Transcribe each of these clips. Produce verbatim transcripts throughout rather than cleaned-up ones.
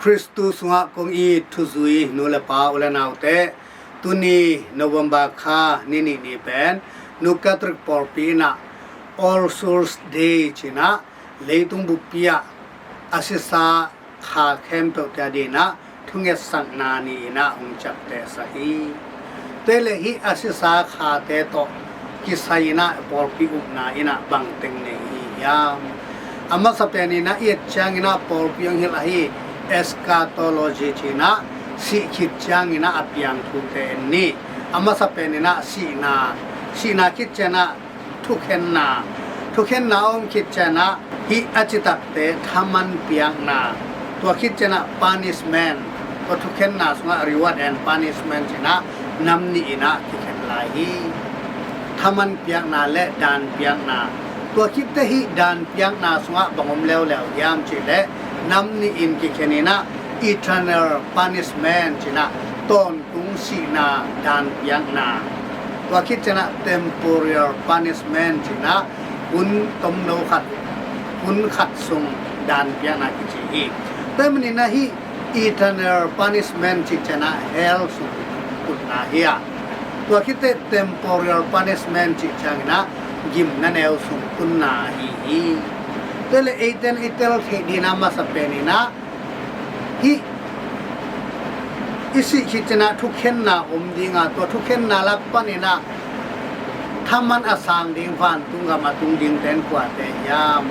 Khristu sungah kong it thuzui nu le pa, u le naute, tuni November kha ni nih ni pen Nu Catholic pawlpi in ah All Souls Day ci-in ah leitung buppi ah a sisa kha khempeuhte adingin ah thungetsakna ni-in ah hong ciaptehsak hi. Tua leh hih a sisa khate tawh kisai-in ah pawlpi upna in ah bang teng nei hi hiam? A masa pen in ah i et ciangin ah pawlpi hong hilh ahi eschatology ci-in ah sih khit ciangin ah a piang thute en ni. A masa pen in ah sihna, sihna khit ciangin ah thukhenna, thukhenna a om khit ciangin ah hih a citakte thaman piakna, tua khit ciangin ah punishment, tua thukhenna sungah reward and punishment ci-in ah nam nih in ah kikhen lai hi. Thaman piakna le dan piakna. Tua khit teh hih dan piakna sungah bang om leuleu hiam cih leh nam nih in kikhen in ah eternal punishment ci-in ah tawn tung sihna dan piakna. Tua khit ciangin ah temporal punishment ci-in ah hun tomno khat, hun khat sung dan piakna kici hi. Tua ahih manin ah hih eternal punishment cih ciangin ah hell sung tutna hi a, tua khit teh temporal punishment cih ciangin ah gimna neu sung tunna ahi hi. Tua leh eite in i tel theih dingin ah masa pen in ah hih i sih khit ciangin ah thukhenna om ding a, tua thukhenna lak panin ah thaman a sang ding vantung gam a tung dingte in kuate hiam?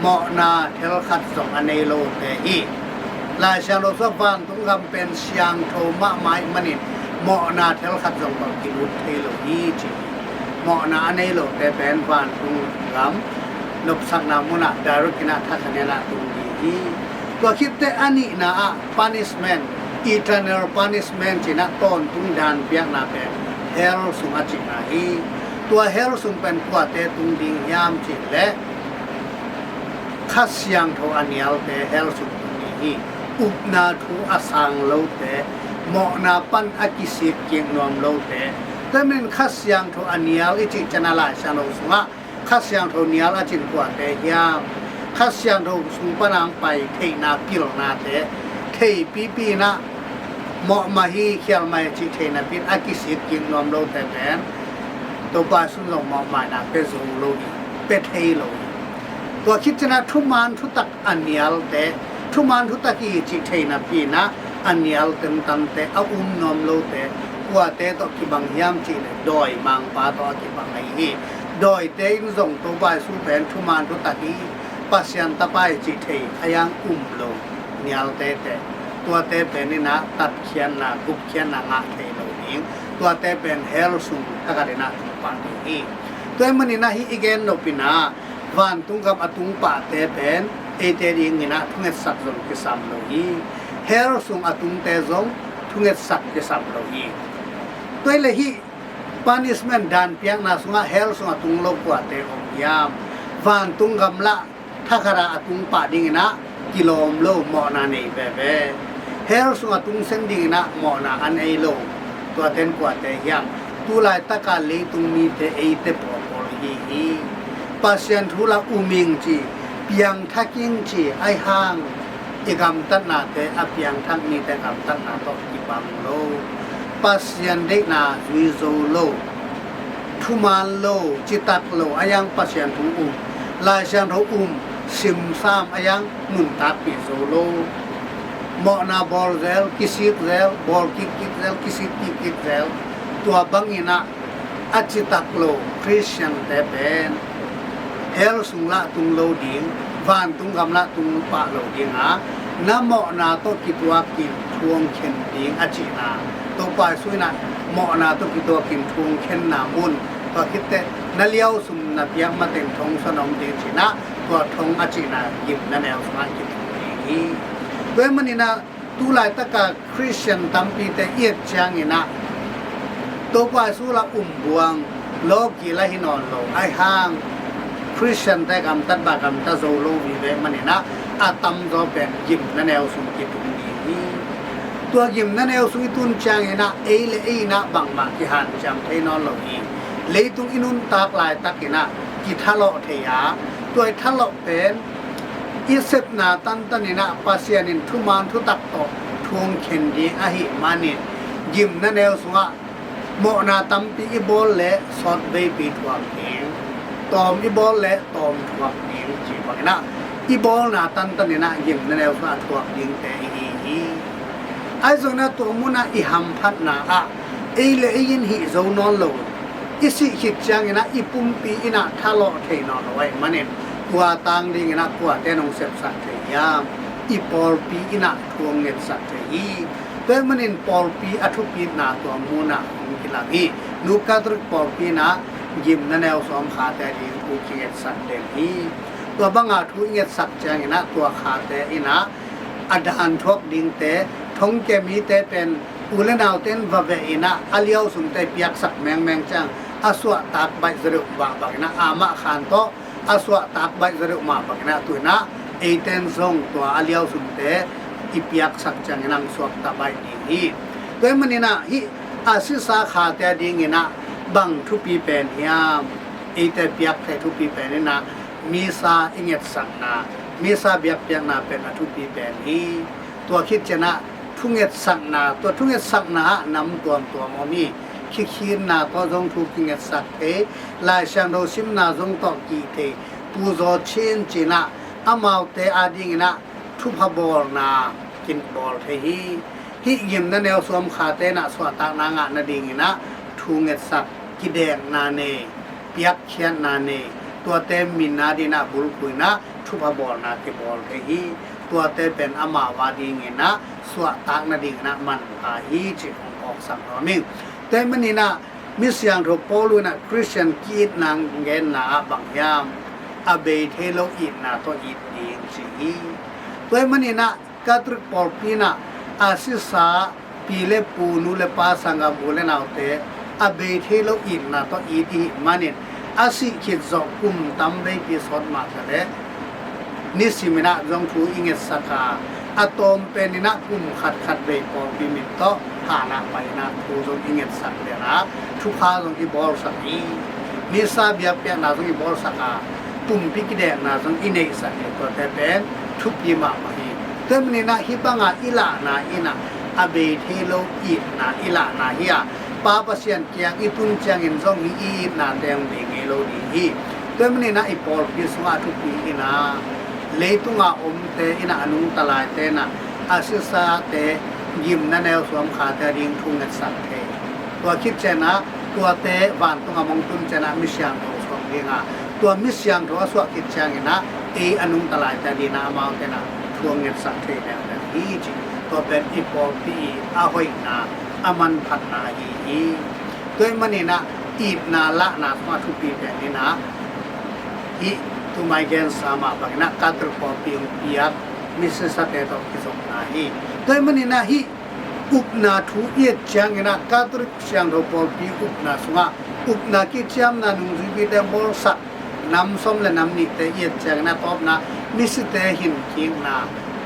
Mawhna thel khat zong a nei lote hi. Lai Siangtho sungah vantung gam pen siangtho mahmah ahih manin mawhna thel khat zong bang kilut thei lo hi ci hi. Mawhna a nei lote pen vantung gam nopsakna munah direct in ah thakhat in ah tung ding hi. Tua khit teh a nihna ah punishment, eternal punishment ci-in ah tawntung dan piakna pen hell sung a cihna hi. Tua hell sung pen kuate tung ding hiam cih leh Kha Siangtho a nialte hell sung tung ding hi. Upna thu a sang lote, mawhna pan a kisik kik nuam lote. Tua ahih manin Kha Siangtho a nial i cih ciangin ah Lai Siangtho sungah Kha Siangtho nial a cih in kuate hiam? Kha Siangtho sung pan a hong pai theihna pilnate theipipi in ah mawhmah hi, khialh mah hi cih thei napi in a kisik kik nuam lote pen Topa Jesu in zong mawhmaina pia zo lo hi, pia thei lo hi. Tua khit ciangin ah thuman thutak a nialte, thuman thutak hi cih thei napi in ah a nial tentante, a um nuam lote, kuate tawh kibang hiam cih leh dawimangpa tawh a kibang ahi hi. Dawite in zong Topa Jesu pen thuman thutak hi, Pasian Tapa hi cih thei a yang um lo nialte teh, tuate pen in ah tatkhiatna, gupkhiatna ngah thei lo ding, tuate pen hell sung thakhat in ah tung pah ding hi. Tua ahih manin ah hih i gen nop in ah vantung gam a tung pahte pen eite dingin ah thungetsak zong kisam lo hi. Hell sung a tungte zong thungetsak kisam lo hi. Tua ahih leh hih punishment dan piakna sungah hell sung a tung lo kuate om hiam? Vantung gam lah thakhat ah a tung pah dingin ah kilawm lo, mawhna nei veve. Hell sung a tung seng dingin ah mawhna a nei lo, tuate in kuate hiam? Tu laitak a leitung mite, eite pawlpawl ihi hi. Pasian thu lah um ing ci, piangthak ing ci, ahih hang i gamtatnate, a piangthak mite gamtatna tawh kibang lo. Pasian deihna zui zo lo, thuman lo, citak lo, ahih hang Pasian thu um, Lai Siangtho um, simsam, ahih hang nuntakpih zo lo. Mawhna bawl zel, kisik zel, bawl kikkik zel, kisik kikkik zel. Tua bangin ah a citak lo Khristiante pen hell sung lah tung lo ding, vantung gam lah tung pah lo ding a, na mawhna tawh kituakin thu hong khen ding a cihna. Topa Jesu in ah mawhna tawh kituakin thu hong khenna mun, tua khit teh na liausum na piak mateng thong sung om ding cihna, tua thong a cihna gimna neu sungah kitung ding hi. Tua ahih manin ah tu laitak a Khristian tampite i et ciangin ah Topa Jesu lah um buang, lawki lah hi nawn lo, ahih hang Khristiante gamtat bang gamta zo lo vive manin ah a tamzaw pen gimna neu sung kitung ding hi. Tua gimna neu sung i tun ciangin ah ei le ei in ah bangmah kihanciam thei nawn lo hi. Leitung i nuntak laitakin ah kithalawh thei a, tua i thalawh pen i sepna tantan in ah Pasian in thuman thutak tawh thu hong khen ding ahih manin, gimna neu sungah mawhna tampi i bawl leh sawtveipi thuak ding, tawm i bawl leh tawm thuak ding ci bangin ah, i bawlna tantan in ah gimna neu sungah thuak dingte i hi hi. Ahi zongin ah tua munah i hamphatna ah ei le ei in hih zo nawn lo, i sih khit ciangin ah i pumpi in ah thalawh thei nawn lo ahih manin, tua tang dingin ah kuate in hong sepsak thei hiam? I pawlpi in ah thu hong ngetsak thei hi. Tua ahih manin pawlpi a thupitna tua munah hong kilang hi. Nu Catholic pawlpi in ah gimna neu sawm khate a ding thu kingetsak den hi. Tua banga thu i ngetsak ciangin ah tua khate in ah a daan thuak dingte, thongkia mite pen u le naute in va veh in ah a liausumte piaksak mengmeng ciang a suahtak baih zaw deuh mah bangin ah, amah khan tawh a suahtak baih zaw deuh mah bangin ah, tu in ah eite in zong tua a liausumte i piaksak ciangin ah hong suakta baih ding hi. Tua ahih manin ah hih a sisa khate a dingin ah bang thupi pen hiam? Eite piak thei thupi pen in ah misa i ngetsakna, misa biakpiakna pen a thupi pen hi. Tua khit ciangin ah thungetsakna, tua thungetsakna ah nam tuamtuam om hi. Khikhinna tawh zong thu kingetsak thei, Lai Siangtho simna zong tawh kih thei, Pu Zaw Chin ci in ah amaute a dingin ah thupha bawlna kibawl thei hi. Hih gimna neu sawm khate in ah suahtakna ngah nadingin ah thu ngetsak, kidekna nei, piakkhiatna nei, tuate min a dingin ah bulphuh in ah thupha bawlna kibawl thei hi. Tuate pen amau a dingin ah suahtak nadingin ah manpha hi cih hong phawksak nuam ing. Tua ahih manin ah Misiangtho Paul in ah Khristian ki-itna genna ah bang hiam? A bei thei lo itna tawh it ding ci hi. Tua ahih manin ah Catholic pawlpi in ah a sisa pi le pu, nu le pa, sanggam, u le naute a bei thei lo itna tawh it i hih manin, a sih khit zawh kum tam veipi sawt mah ta leh nisimin ah zong thu i ngetsak a, a tawm pen in ah kum khatkhat vei pawlpi min tawh hahna pai in ah thu zong i ngetsak lian a, thupha zong i bawlsak hi. Misa biakpiakna zong i bawlsak a, pumpi kidekna zong i neihsak hi. Tuate pen thupi mahmah hi. Tua ahih manin ah hih banga i lahna in ah a bei thei lo itna i lahna hi a, Pa Pasian kiang i tun ciangin zong hih i itnate hong bei ngei lo ding hi. Tua ahih manin ah i pawlpi sungah a thupi in ah leitunga omte in ah, a nungta laite in ah a sisate gimna neu sawm khate a ding thu ngetsak thei. Tua khit ciangin ah tuate vantung a mong tun ciangin ah misiangtho suak ding a, tua misiangtho a suak khit ciangin ah ei a nungta laite a dingin ah amaute in ah thu hong ngetsak thei leuleu hi ci. Tua pen i pawlpi i a hoihna, a manphatna ahi hi. Tua ahih manin ah itna lahna sungah thupi pen in ah hih tu-a i gensa mah bangin ah Catholic pawlpi hong piak misisate tawh kizopna hi. Tua ahih manin ah hih upna thu i et ciangin ah Catholic siangtho pawlpi upna sungah upna kiciamna nungzuipite bawlsak nam sawm le nam nihte i et ciangin a tawpna misite hinkikna,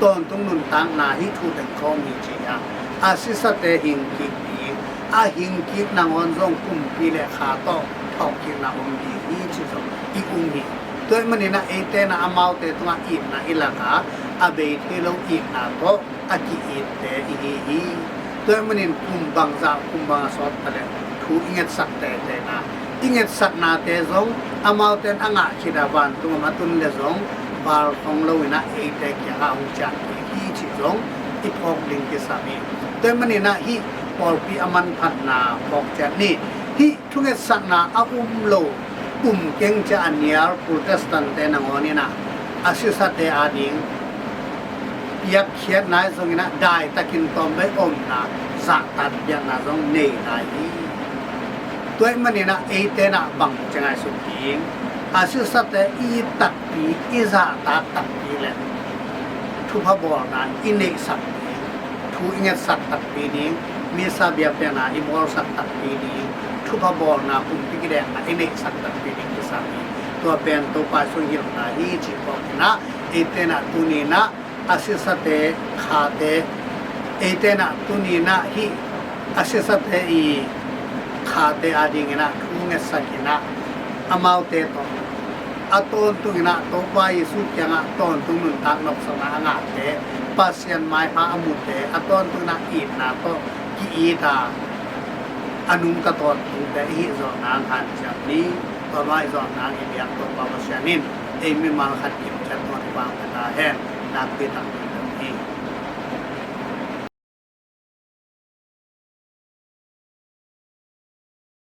tawntung nuntakna hih thu teng khawng hi ci a, a sisate hingkik ding, a hingkik nangawn zong pumpi le kha tawh phawkkikna om ding hi ci zong i um hi. Tua ahih manin ah eite in ah amaute tungah itna i lak a, a bei thei lo itna tawh a ki-itte i hi hi. Tua ahih manin kum bangzah kum bang a sawt ta leh thu i ngetsak tete in ah, i ngetsaknate zong amaute in a ngah khit a vantung om a tun leh zong val khong lo in ah eite kiangah hong ciah kik hi cih zong i phawk ding kisam hi. Tua ahih manin ah hih pawlpi a manphatna phawk ciat ni. Hih thungetsakna a um lo, um keng ciah a nial Protestant-te nangawn in ah a sisate ading piakkhiatna hi zongin ah daitakin tawmvei omna zahtak biakna zong nei lai hi. Tua ahih manin ah eite in ah bang ci ngaihsut ding, a sisate i it takpi, i zahtak takpi leh thupha bawlna i neihsak ding, thu i ngetsak takpi ding, misa biakpiakna i bawlsak takpi ding, thupha bawlna pumpi kidekna i neihsak takpi ding kisam hi. Tua pen Topa Jesu hilhna hi cih phawk in ah, eite in ah tuni in ah a sisate khate, eite in ah tuni in ah hih a sisate i khate adingin ah thu ngetsak in ah amaute tawh A tawntung in ah Topa Jesu kiangah tawntung nuntak nopsakna a ngahte, Pasian maipha a mute, a tawntung in ah itna tawh ki-it a, a nungta tawntungte i hih zawh nang hanciam ni. Tua mah i zawh nang i biak Topa Pasian in ei mimal khat kimciat tawn vang pia ta hen. Nakpi tak